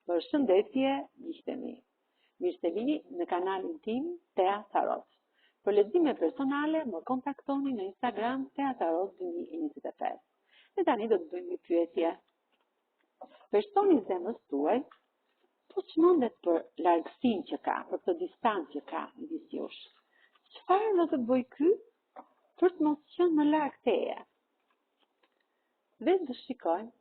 Përshëndetje, miqtë e mi. Mirë se vini në kanalin tim Tea Tarot. Për lexime personale më kontaktoni në Instagram Tea Tarot 2025. Dhe tani do të bëjmë një pyetje. Personi i zemrës tuaj po çmendet për largësinë që ka, për këtë distancë që ka midis jush. Çfarë do të bëjë ky për të mos qenë më larg teje? Dhe do shikojmë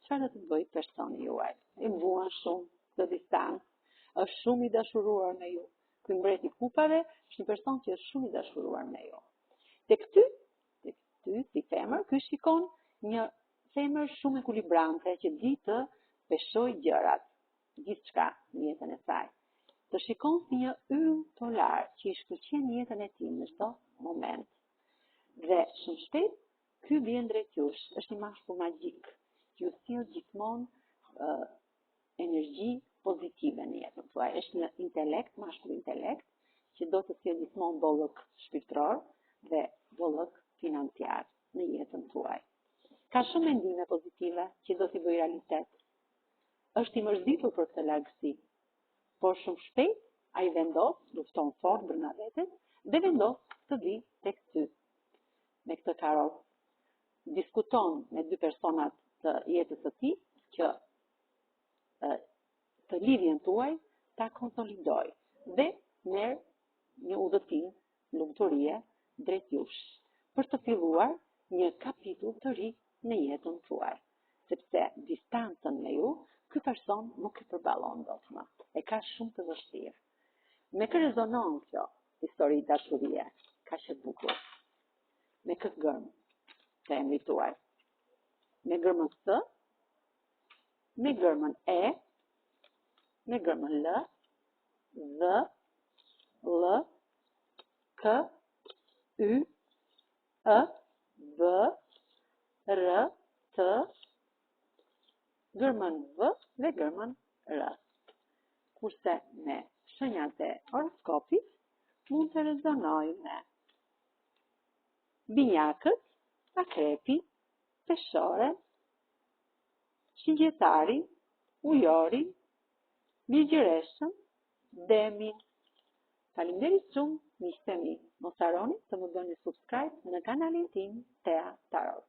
çfarë do të bëjë personi juaj. E vuan shumë këtë distancë, është shumë i dashuruar me ju. Ky mbreti i kupave është një person që është shumë i dashuruar me ju. Tek ty, tek ty si femër, ky shikon një femër shumë ekuilibrante që di të peshojë gjërat, gjithçka në jetën e saj. Të shikon si një yll polar që i shkëlqen jetën e tij në çdo moment. Dhe shumë shpejt Ky vjen drejt jush, është një mashkull magjik, që ju sjell gjithmonë uh, energji pozitive në jetën tuaj. Është një intelekt, mashkull intelekt, që do të sjellë gjithmonë bollëk shpirtëror dhe bollëk financiar në jetën tuaj. Ka shumë mendime pozitive që do t'i bëjë realitet. Është i mërzitur për këtë largësi, por shumë shpejt ai vendos, lufton fort brenda vetes dhe vendos të vijë tek ty. Me këtë karrocë. Diskuton me dy personat të jetës së tij që të lidhjen tuaj ta konsolidojë dhe merr një udhëtim lumturie drejt jush për të filluar një kapitull të ri në jetën tuaj, sepse distancën me ju ky person nuk e përballon dot më. E ka shumë të vështirë. Me kë rezonon kjo histori dashurie? Kaq e bukur. Me kë gërmë të emrit tuaj. Me gërmën S, me gërmën E, me gërmën L, V, L, K, Y, E, B, R, T, gërmën V dhe gërmën R. Kurse me shenjat e horoskopit mund të rezonojë me binjakët, akrepi, peshore, shigjetari, ujori, virgjëreshën, demin. Faleminderit shumë, miqtë e mi. Mos harroni të më bëni subscribe në kanalin tim Tea Tarot.